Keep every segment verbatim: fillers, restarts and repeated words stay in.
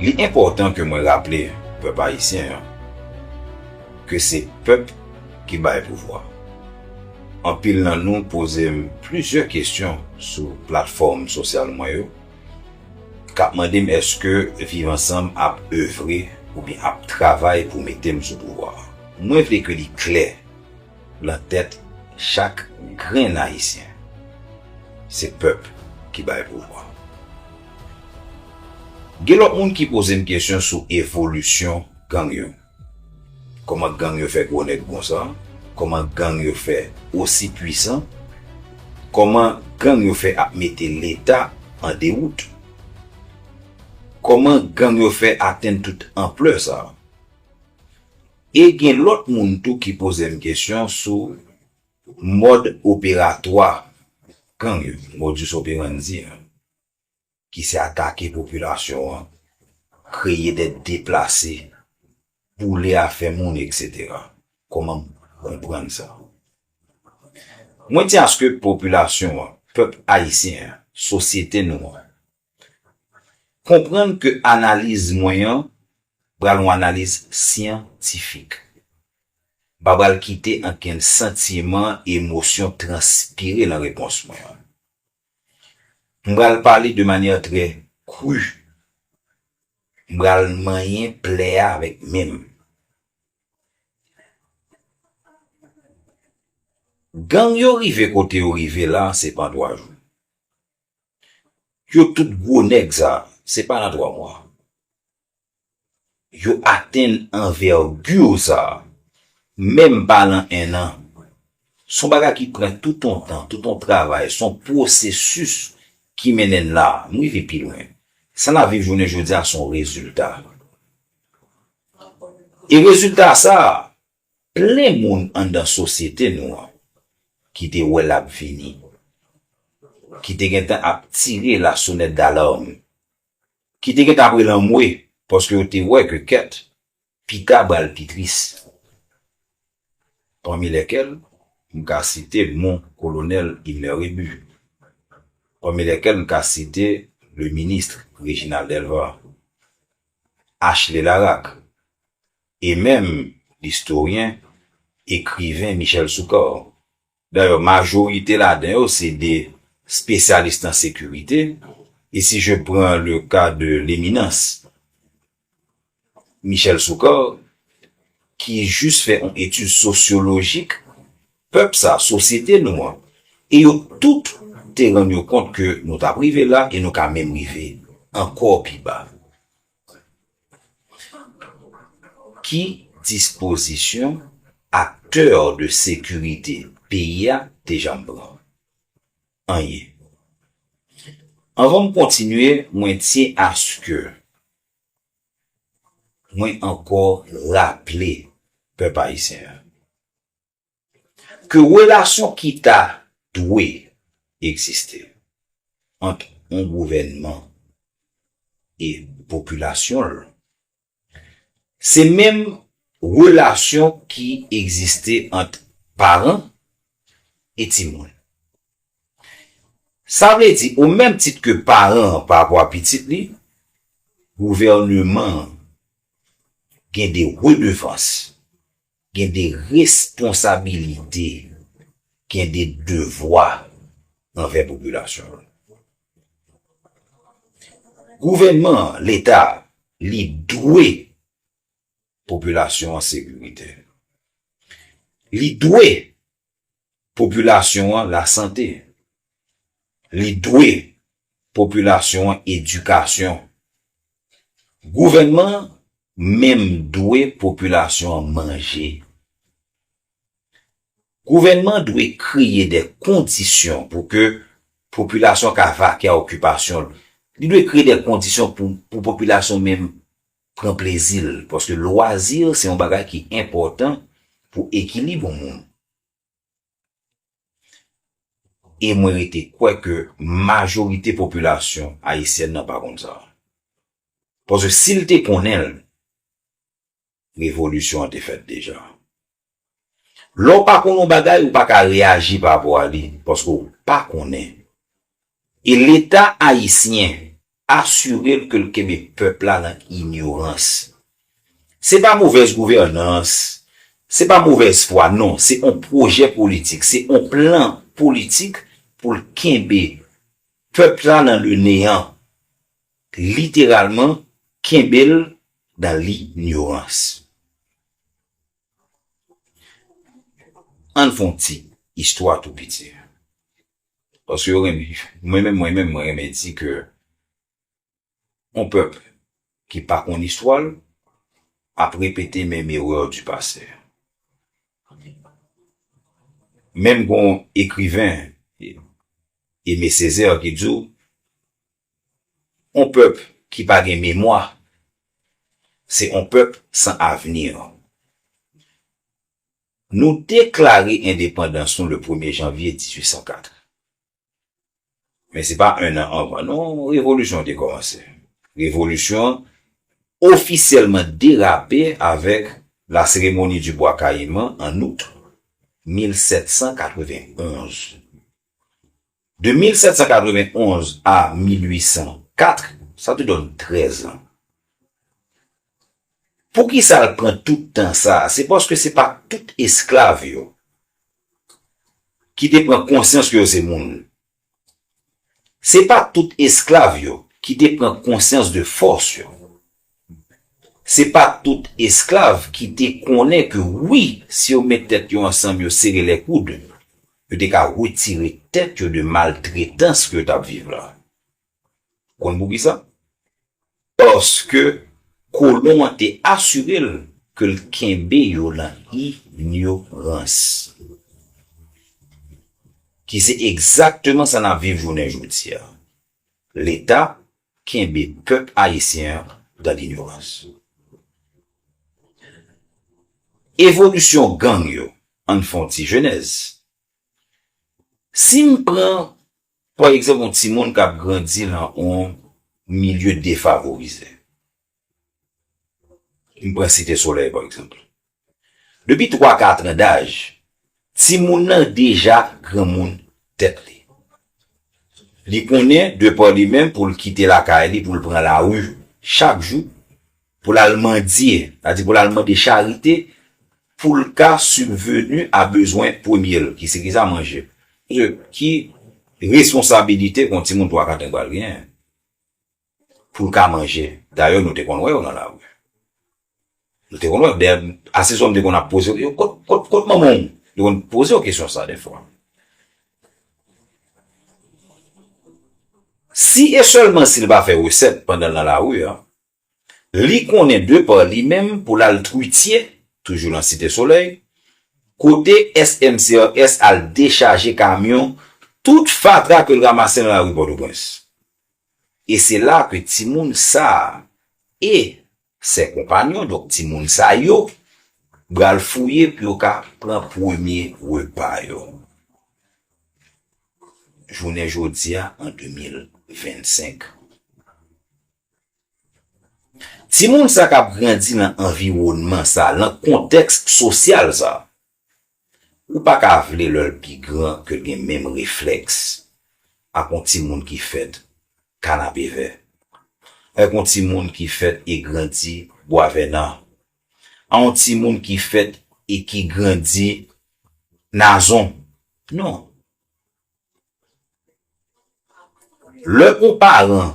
Li enpòtan ke mwen raple pèp ayisyen an ke se pèp ki bay pouvwa. Anpil nan nou poze m plizyè kesyon sou platfòm sosyal mwen yo, k ap mande m èske Viv Ansanm ap evre oubyen ap travay pou mete m sou pouvwa. Mwen vle ke li klè nan tèt chak grenn ayisyen. Se pèp ki bay pouvwa. Gen lòt moun ki poze m kesyon sou evolisyon gang yo. Kòman gang yo fè gwo nèg konsa? Kòman gang yo fè osi pwisan? Kòman gang yo fè ap mete Leta an dewout? Kòman gang yo fè atenn tout anplè sa? E gen lòt moun tou ki poze m kesyon sou mòd operatwa gang yo, modus operandi an, ki se atake popilasyon an, kreye dè deplase, boule afè moun, etsetera. Kòman m konprann sa? Mwen di aske popilasyon an, pèp ayisyen an, sosyete nou an, konprann ke analiz mwen an pral yon analiz syantifik. M pa pral kite ankenn santiman, emosyon transpire nan repons mwen an. M pral pale de manyè trè kri. M pral manyen plè a avèk men m. Gang yo rive kote yo rive la, se pa an twa jou. Yo tout gwo nèg sa, se pa nan twa mwa. Yo atenn anvègi sa, menm pa nan en an. Se yon bagay ki pran tout yon tan, tout yon travay, se yon pwosesis ki mennen n la. M rive pi lwen. Sa n ap viv jounen jodi a, se yon rezilta. E rezilta sa, plen moun anndan sosyete nou an ki te wè l ap vini, ki te gentan ap tire lasonèt dalam, ki te gentan ap rele anmwe, paske yo te wè ke kèt, pita pral pi tris. Pami lèkèl, m ka site mon kolonèl Himmler Rébu. Pami lèkèl, m ka site le ministre Réginald Delva, Ashley Laraque, e menm listoryen, ekriven Michel Soukar. Dayè, majorite ladan yo se de spesyalis nan sekirite. E si je prends le cas de l'éminence Michel Soukar, ki jis fè yon etid sosyolojik pèp sa, sosyete nou an, e yo tout te rann yo kont ke nou t ap rive la e nou ka menm rive ankò pi ba. Ki dispozisyon aktè de sekirite peyi a te janm pran? Anyen. Anvan m kontinye, mwen tyen aske mwen ankò raple pèp ayisyen an ke relasyon ki ta dwe egziste ant yon gouvènman e popilasyon l, se menm relasyon ki egziste ant paran e timoun. Sa vle di, o menm tit ke paran an pa rapò a pitit li, gouvènman an gen de redevans, gen de responsabilite, gen de devwa anvè popilasyon an. Gouvènman an, Leta a, li dwe popilasyon an sekirite. Li dwe popilasyon an lasante. Li dwe popilasyon an edikasyon. Gouvènman an menm dwe popilasyon an manje. Gouvènman an dwe kreye de kondisyon pou ke popilasyon an ka vake a okipasyon l. Li dwe kreye de kondisyon pou, pou popilasyon menm pran plezi l, paske lwazi se yon bagay ki enpòtan pou ekilib yon moun. E mwen rete kwè ke majorite popilasyon ayisyèn nan pa konn sa. Paske si l te konnen l, revolisyon an te fèt deja. Lè w pa konn yon bagay, ou pa ka reyaji pa rapò a li, paske w pa konnen. E Leta ayisyen asire l ke l kenbe pèp la nan inyorans. Se pa movèz gouvènans, se pa movèz fwa, non, se yon pwojè politik, se yon plan politik pou l kenbe pèp la nan le neyan, literalman kenbe l nan linyorans. Ann fè yon ti istwa tou piti. Paske yo renmen, mwen menm, mwen menm, mwen renmen di ke yon pèp ki pa konn istwa l ap repete menm erè du pase. Menm gon ekriven, Aimé Césaire, ki di w, yon pèp ki pa gen memwa, se yon pèp san avni. Nou deklare endepandans nou le premye janvye dizuit san kat. Men se pa en an anvan, non, revolisyon an te kòmanse. Revolisyon an ofisyèlman derape avèk la cérémonie du bois caïman an out mil sèt san katrevenn onz. De mil sèt san katrevenn onz a mil uit san kat, sa te donn trèz an. Poukisa l pran tout tan sa a? Se paske se pa tout esklav yo ki te pran konsyans ke yo se moun. Se pa tout esklav yo ki te pran konsyans de fòs yo. Se pa tout esklav ki te konnen ke wi, si yo met tèt yo ansanm, yo sere lè koud, yo te ka retire tèt yo de maltretans ke yo t ap viv la. Konn poukisa? Paske kolon an te asire l ke l kenbe yo nan inyorans. Ki se egzakteman sa n ap viv jounen jodi a. Leta kenbe pèp ayisyen an dan linyorans. Evolisyon gang yo, ann fè yon ti jenèz. Si m pran, pa egzanp, yon timoun k ap grandi nan yon milye defavorize, m pran Site Solèy, pa egzanp. Depi twa, kat an daj, timoun nan deja granmoun tèt li. Li konnen, de pa li menm, pou l kite lakay li, pou l pran lari chak jou, pou l al mandye, sa di pou l al mande charite, pou l ka sibveni a bezwen premye l, ki se ki sa, manje. Ki responsabilite yon timoun twa, kat an pral genyen pou l ka manje? Dayè, nou te konn wè yo nan lari. Nou te konn wè, dayè, asesò m te konn ap poze yo, kot, kot, kot manman w? Yo konn poze yo kesyon sa dèfwa. Si e sèlman si l pa fè resèt pandan l nan lari a, li konnen de pa li menm pou l al tritye, toujou nan Site Solèy, kote S M C R S al dechaje kamyon tout fatra ke l ranmase nan lari Pòtoprens. E se la ke timoun sa a e sè konpanyon, donk timoun sa yo, pral fouye pou yo ka pran premye repa yo. Jounen jodi a, an de mil vennsenk, timoun sa k ap grandi nan anviwònman sa, nan kontèks sosyal sa, ou pa ka vle lè l pi gran ke l gen menm reflèks ak yon timoun ki fèt Kanapevè, ak yon timoun ki fèt e grandi Bwavènan, ak yon timoun ki fèt e ki grandi Nazon. Non. Lè yon paran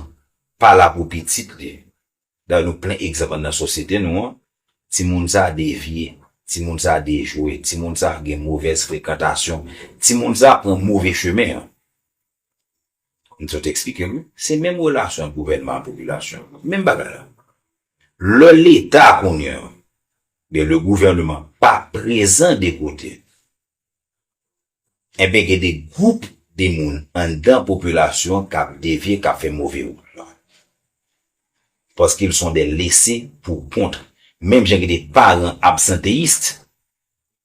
pa la pou pitit li, dayè nou plen egzanp anndan sosyete nou an, timoun sa devye, timoun sa dejwe, timoun sa gen movèz frekantasyon, timoun sa pran move chemen an. M sot eksplike w, wi. Se menm relasyon ant gouvènman ak popilasyon. Menm bagay la. Lè Leta kounye a, oubyen le gouvernement pa prezan de kote, enben, gen de gwoup de moun anndan popilasyon k ap devye, k ap fè move wout la. Paske ils sont des laissés pour compte. Menm jan gen de paran absanteyis,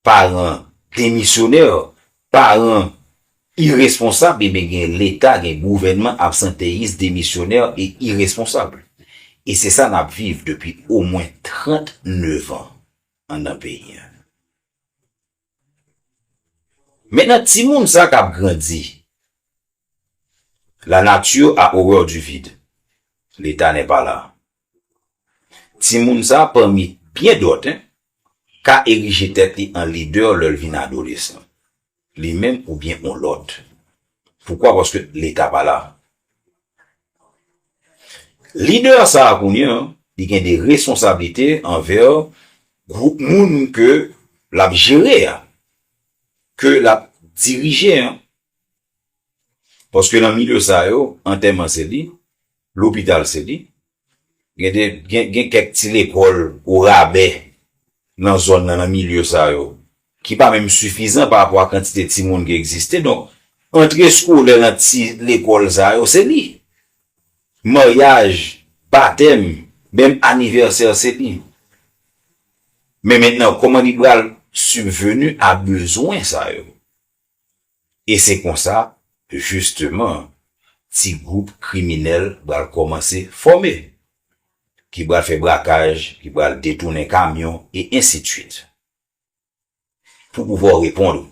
paran demisyonè, paran iresponsab, ebyen, gen Leta, gen gouvènman absanteyis, demisyonè e iresponsab. E se sa n ap viv depi omwen tranntenevan anndan peyi a. Mentnan, timoun sa k ap grandi, la nature a horreur du vide. L'État n'est pas là. Timoun sa, pami byen dòt, en, ka erije tèt li an lidè lè l vin adolesan. Li menm oubyen on lòt. Poukwa? Paske Leta pa la. Lidè sa a kounye a, li gen de responsablite anvè gwoup moun ke l ap jere a, ke l ap dirije a. Paske nan milye sa yo, antèman se li, lopital se li, gen de, gen, gen kèk ti lekòl orabè nan zòn nan, nan milye sa yo, ki pa menm sifizan pa rapò a kantite timoun ki egziste. Donk, antre eskolè nan ti lekòl sa yo, se li. Maryaj, batèm, menm anivèsè, se li. Men mentnan, kòman li pral sibveni a bezwen sa yo? E se konsa, jisteman, ti gwoup kriminèl pral kòmanse fòme, ki pral fè brakaj, ki pral detounen kamyon, e ensidswit. Pou pouvwa w reponn ou.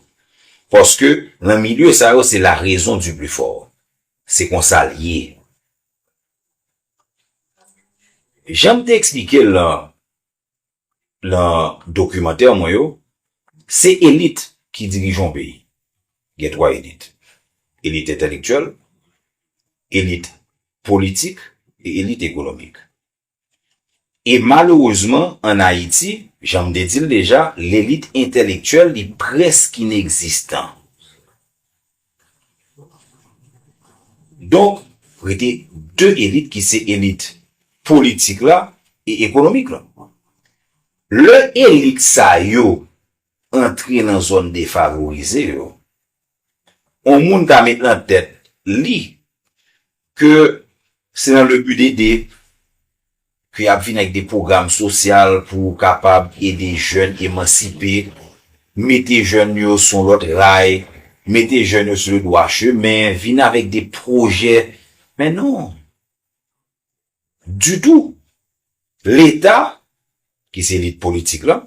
Paske, nan milye sa yo, se la raison du plus fort. Se konsa l ye. Jan m te eksplike l lan, lan dokimantè mwen yo, se elit ki dirije yon peyi. Gen twa elit. Elit entèlektyèl, elit politik e elit ekonomik. E malerezman, ann Ayiti, jan m te di l deja, lelit entèlektyèl li prèsk inegzistan. Donk, rete de elit ki se elit politik la e ekonomik la. Lè elit sa yo antre nan zòn defavorize yo, on moun ka met nan tèt li ke se nan le but d'aider ke y ap vin ak de pwogram sosyal pou kapab ede jèn emansipe, mete jèn yo sou lòt ray, mete jèn yo sou le dwa chemen, vin avèk de pwojè. Men non. Ditou. Leta, ki se elit politik la,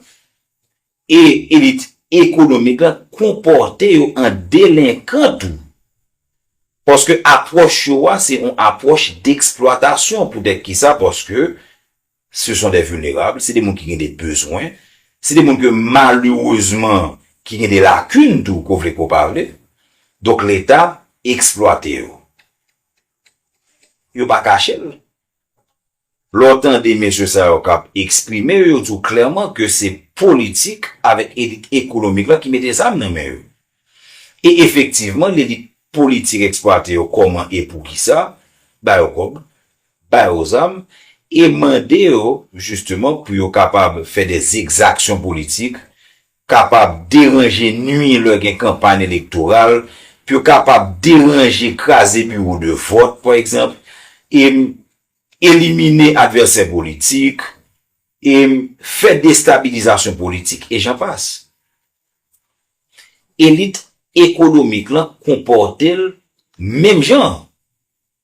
e elit ekonomik la konpòte yo an delenkan tou. Paske apwòch yo a, se yon apwòch deksplwatasyon. Poutèt kisa? Paske ce sont des vulnérables, se de moun ki gen de bezwen, se de moun ke malerezman ki gen de lakin tou, ke w vle ke w pa vle. Donk Leta eksplwate yo. Yo pa kache l. Lè w tande mesye sa yo k ap eksprime yo, yo di w klèman ke se politik avèk elit ekonomik la ki mete zam nan men yo. E efektivman, lelit politik eksplwate yo kòman e poukisa, ba yo kòb, ba yo zam, e mande yo, jisteman, pou yo kapab fè de egzaksyon politik, kapab deranje, nwi lè gen kanpay elektoral, pou yo kapab deranje, kraze biwo de vòt, pa egzanp, e elimine advèsè politik, e fè destabilizasyon politik, e jan pas. Elit ekonomik lan konpòte l menm jan.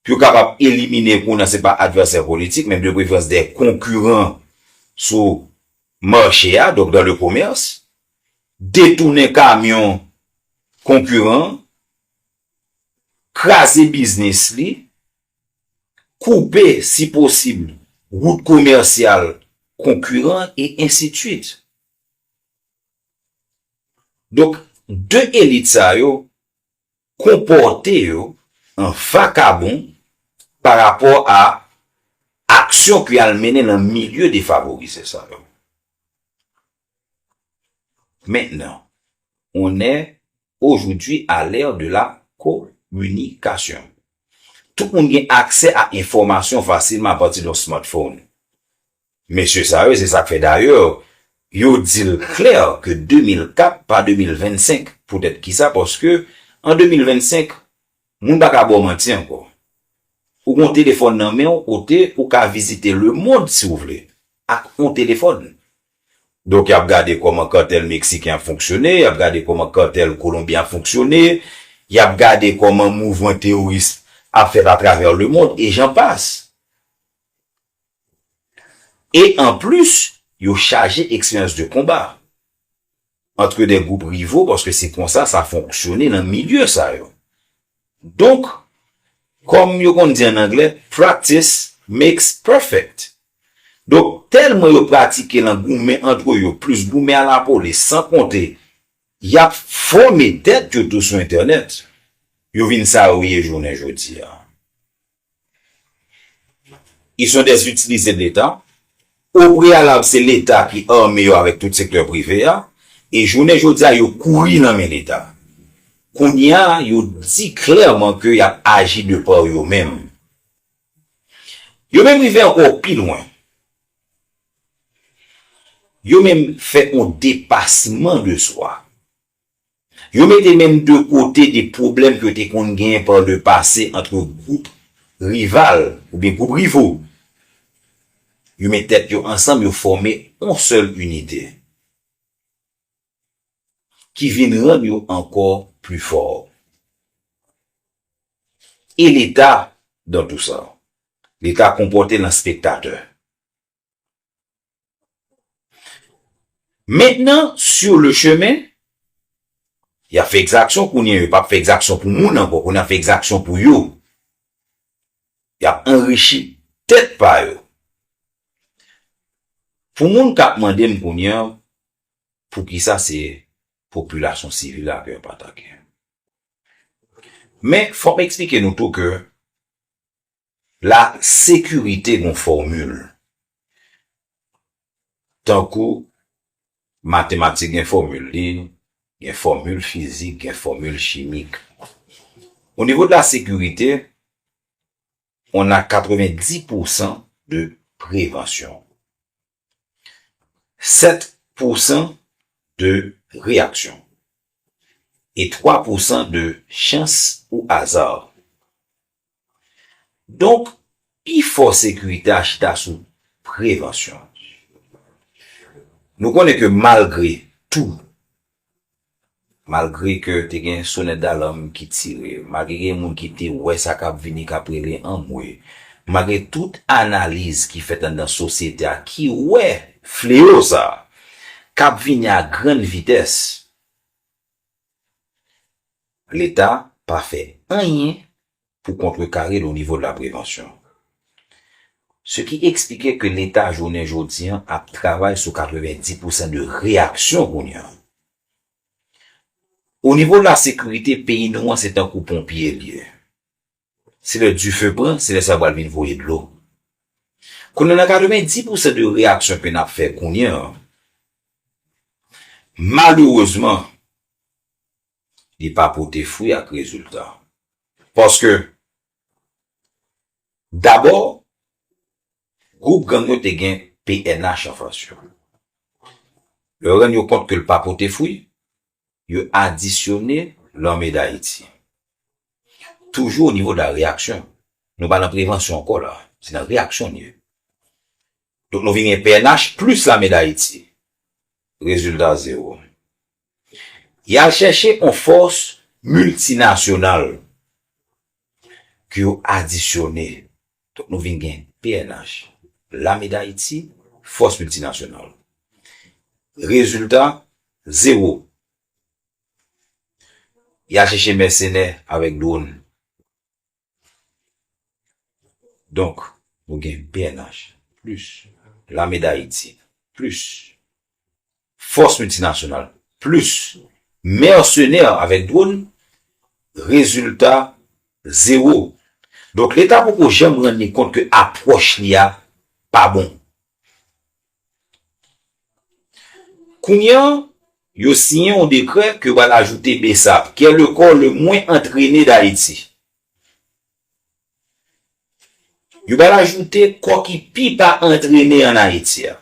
Pou yo kapab elimine kounye a se pa advèsè politik, men de preferans de konkiran sou mache a, donk dans le commerce, detounen kamyon konkiran, kraze biznis li, koupe, si posib, wout komèsyal konkiran, e ensidswit. Donk, de elit sa yo konpòte yo an vakabon pa rapò a aksyon ke y al mennen nan milye defavorize sa yo. Mentnan, on est aujourd'hui à l'ère de la communication. Tout moun gen aksè a enfòmasyon fasilman apati de yon smartphone. Mesye sa yo, se sa k fè dayè, yo di l klè ke de mil kat pa de mil vennsenk. Poutèt kisa? Paske an de mil vennsenk, moun pa ka ba w manti ankò. Ou gen yon telefòn nan men w, kote ou ka vizite lemonn si w vle, ak yon telefòn. Donk, y ap gade kòman katèl meksiken ap fonksyone, y ap gade kòman katèl kolonbyen ap fonksyone, y ap gade kòman mouvman teworis ap fèt atravè lemonn, e jan pas. E anplis, yo chaje eksperyans de konba entre des groupes rivaux, paske se konsa sa fonksyone nan milye sa yo. Donk, kòm yo konn di an anglè, practice makes perfect. Donk, tèlman yo pratike l an goumen antre yo, plis goumen a lapolis, san konte, y ap fòme tèt yo tou sou entènèt. Yo vin sa yo ye jounen jodi a. Ils sont des utilisés de l'État. O preyalab, se Leta ki ame yo avèk tout sektè prive a. E jounen jodi a, yo kouri nan men Leta. Kounye a, yo di klèman ke y ap aji de pa yo menm. Yo menm rive ankò pi lwen. Yo menm fè yon depasman de swa. Yo mete menm de kote de pwoblèm ke yo te konn genyen pa le pase antre gwoup rival oubyen gwoup rivo. Yo met tèt yo ansanm, yo fòme yon sèl inite ki vin rann yo ankò pli fò. E Leta, dans tout ça, Leta konpòte l an spektatè. Maintenant, sur le chemin, y ap fè egzaksyon kounye a, yo p ap fè egzaksyon pou moun ankò, kounye a y ap fè egzaksyon pou yo. Y ap anrichi tèt pa yo. Pou moun k ap mande m kounye a, poukisa se popilasyon sivil la ke y ap atake. Men, fò m eksplike nou tou ke la sekirite gon fòmil. Tankou matematik gen fòmil li, gen fòmil fizik, gen fòmil chimik. Au niveau de la sécurité, on a quatre-vingt-dix pour cent de prévention, sept pour cent de réaction et trois pour cent de chance ou hasard. Donk, pi fò sekirite a chita sou prevansyon. Nou konnen ke malgre tou, malgre ke te gen sonèt dalam ki tire, malgre gen moun ki te wè sa k ap vini k ap rele anmwe, malgre tout analiz ki fèt anndan sosyete a ki wè fleyo sa a k ap vini a grann vitès, Leta pa fè anyen pou kontrekare l o nivo de la prevansyon. Ce qui explique que Leta jounen jodi an ap travay sou katrevendis pousan de reyaksyon kounye a. O nivo de la sekirite, peyi nou an se tankou ponpye l ye. Se lè dife pran, se lè sa pral vin voye dlo. Kounye a nan katrevendis pousan de reyaksyon ke n ap fè kounye a, malerezman, li pa pote fwi ak rezilta. Paske, dabò, gwoup gang yo te gen P N H anfas yo. Lè yo rann yo kont ke l pa pote fwi, yo adisyone Lame Dayiti. Toujou o nivo de la reyaksyon. Nou pa nan prevansyon ankò la. Se nan reyaksyon n ye. Donk, nou vin gen P N H plis Lame Dayiti. Rezilta, zewo. Y al chèche yon fòs miltinasyonal ke yo adisyone. Donk, nou vin gen P N H, Lame Dayiti, fòs miltinasyonal. Rezilta, zewo. Y al chèche mèsenè avèk dwòn. Donk, nou gen P N H, plis Lame Dayiti, plis fòs miltinasyonal, plis mèsenè avèk dwòn, rezilta, zewo. Donk, Leta poko janm rann li kont ke apwòch li a pa bon. Kounye a, yo siyen yon dekrè ke yo pral ajoute BSAP, qui est le corps le moins entraîné d'Haïti. Yo pral ajoute kò ki pi pa antrene ann Ayiti a,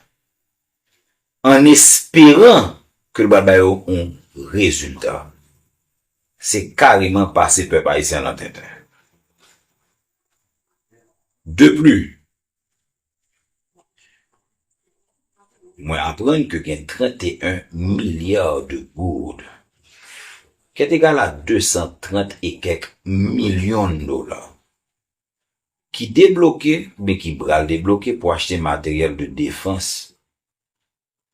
an esperan ke l pral ba yo yon rezilta. Se kareman pase pèp ayisyen an nan tenten. De plus, mwen aprann ke gen trannteyen milya de goud, ki est égal à deux cent trente et quelques millions de dollars, ki debloke, oubyen ki pral debloke pou achte materyèl de defans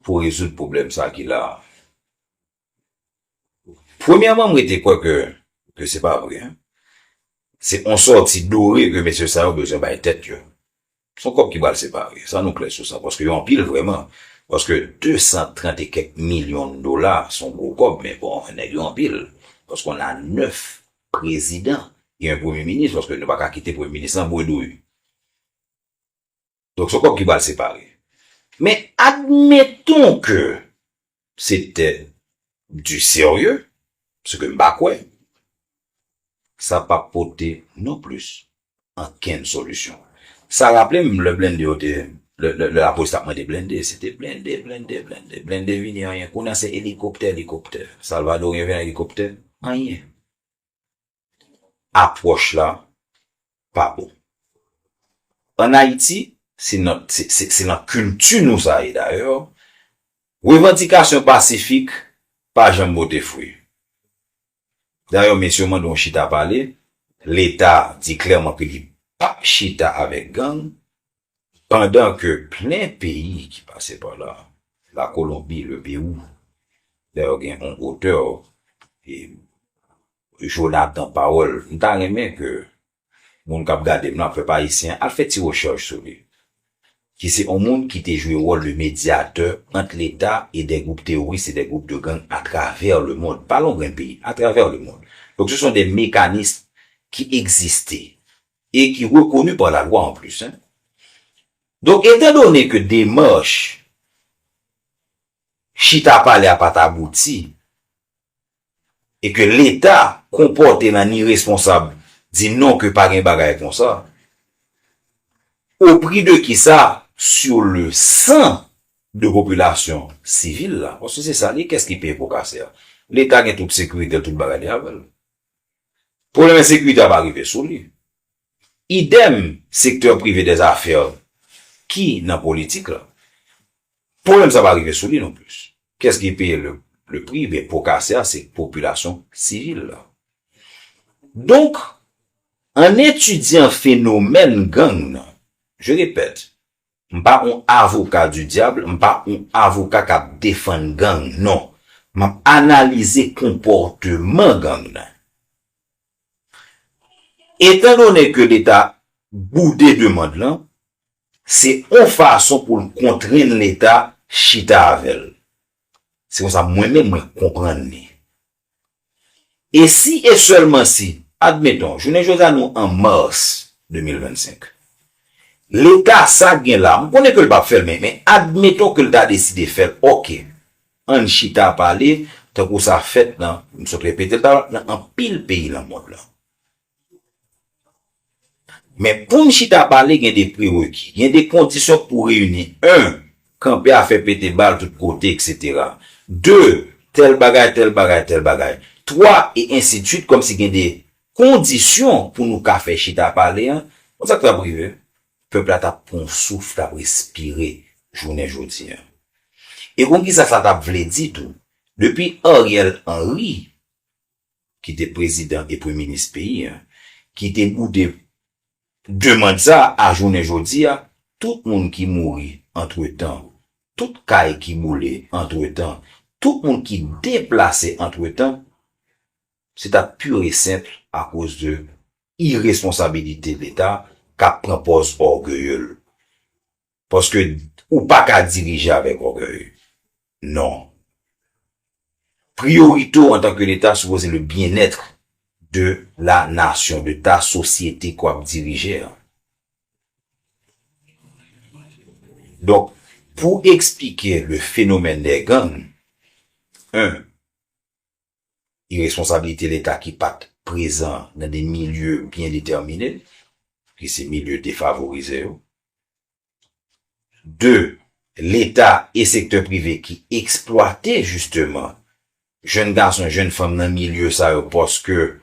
pou rezoud pwoblèm sa ki la a. Premyèman, m rete kwè ke, ke se pa vre, en. Se yon sòti dore ke mesye sa yo bezwen bay tèt yo. Se yon kòb ki pral separe. Sa nou klè sou sa. Paske yo anpil vrèman. Paske de san trant e kèk milyon dola, se yon gwo kòb, men bon, nèg yo anpil. Paske on a nèf prezidan e yon premye minis, paske nou pa ka kite premye minis lan bwè dwòl. Donk, se yon kòb ki pral separe. Men admeton ke se te du sérieux, ce que m pa kwè, sa p ap pote non plis ankenn solisyon. Sa raple m lè blende yo te, lè, lè, lè lapolis t ap mande blende, se te blende, blende, blende, blende vini anyen. Kounye a se elikoptè, elikoptè. Salvadoryen vin elikoptè, anyen. Apwòch la pa bon. Ann Ayiti, se nan, se, se, se nan kilti nou sa ye dayè, revandikasyon pasifik pa janm pote fwi. Dayè, mesye yo mande yon chita pale, Leta di klèman ke li p ap chita avèk gang, pandan ke plen peyi ki pase pa la, la Kolonbi, le Pewou, dayè gen yon otè, e, Jonathan Powell, m ta renmen ke moun k ap gade m nan, pèp ayisyen, al fè ti rechèch sou li. Ki se yon moun ki te jwe wòl de medyatè ant Leta e de gwoup teworis e de gwoup de gang atravè lemond. Pa nan yon grenn peyi, atravè lemond. Donk, ce sont des mécanismes qui existaient et qui reconnus par la loi en plus, hein. Donk, etan done ke demach chita pale a pa t abouti, e ke Leta konpòte l an iresponsab, di non ke pa gen bagay konsa, au prix de qui ça, sur le sang de popilasyon sivil la, paske se sa li, kès ki peye po kase a? Leta gen tout sekirite l, tout bagay li avè l. Pwoblèm ensekirite a pa rive sou li. Idèm, sektè prive dè zafè ki nan politik la. Pwoblèm sa pa rive sou li non plis. Kès ki peye le, le pri? Ben, po kase a, se popilasyon sivil la. Donk, an etidyan fenomèn gang nan, je répète, m pa yon avoka du diable, m pa yon avoka k ap defann gang, non. M ap analize konpòteman gang nan. Etan done ke Leta boude demann lan, se yon fason pou l kontrenn Leta chita avè l. Se konsa mwen menm mwen konprann li. E si e sèlman si, admeton, jounen jodi a nou an mas de mil vennsenk, Leta sa gen la, m konnen ke l p ap fè l, men, men admeton ke l ta deside fè l, oke, ann chita pale, tankou sa fèt nan, m sot repete l talè, nan anpil peyi nan mond lan. Men pou n chita pale, gen de prereki, gen de kondisyon pou reyini. En, kanpe a fè pete bal tout kote, etsetera. De, tèl bagay, tèl bagay, tèl bagay. Twa, e ensi de swit, kòmsi gen de kondisyon pou nou ka fè chita pale an. Konn sa k t ap rive? Pèp la t ap pran yon souf, t ap respire jounen jodi an. E konn kisa sa t ap vle di tou? Depi Ariel Henry, ki te prezidan e premye minis peyi a, ki te boude demann sa a jounen jodi a, tout moun ki mouri antretan, tout kay ki boule antretan, tout moun ki deplase antretan, se ta pur e senp akoz de iresponsabilite Leta k ap pran pòz ògeye l. Paske ou pa ka dirije avèk ògèy. Non. Priyorite w antanke Leta sipoze le bien-être de la nation, de ta sosyete ke w ap dirije a. Donk, pou eksplike le fenomèn dè gang, en, iresponsabilite Leta ki pa t prezan nan de milye byen detèmine, ki se milye defavorize yo. De, Leta e sektè prive ki eksplwate, jisteman, jèn gason, jèn fanm nan milye sa yo, paske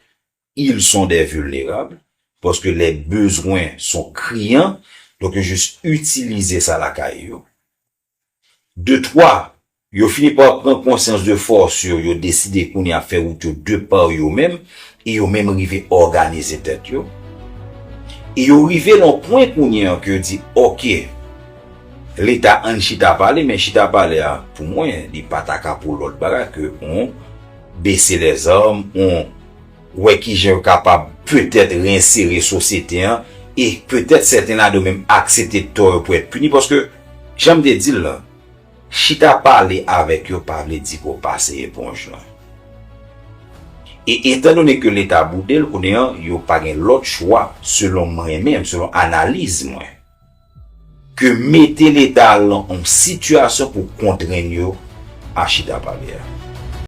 ils sont des vulnérables, paske les besoins sont criants, donk yo jis itilize sa lakay yo. De twa, yo fini pa pran konsyans de fòs yo, yo deside kounye a fè wout yo de pa yo menm, e yo menm rive òganize tèt yo. E yo rive nan pwen kounye a ke yo di, oke, Leta ann chita pale, men chita pale a, pou mwen, li pa ta ka pou lòt bagay ke on bese lèzam, on wè kijan yo kapab petèt rensere sosyete an, E petèt sèten ladan yo menm aksepte tò yo pou èt pini, paske, jan m te di l lan, chita pale avèk yo pa vle di pou w pase eponj lan. E etandone ke Leta boude l, kounye an, yo pa gen lòt chwa, selon mwen menm, selon analiz mwen, ke mete Leta lan yon sitiyasyon pou kontrenn yo a chita pale a.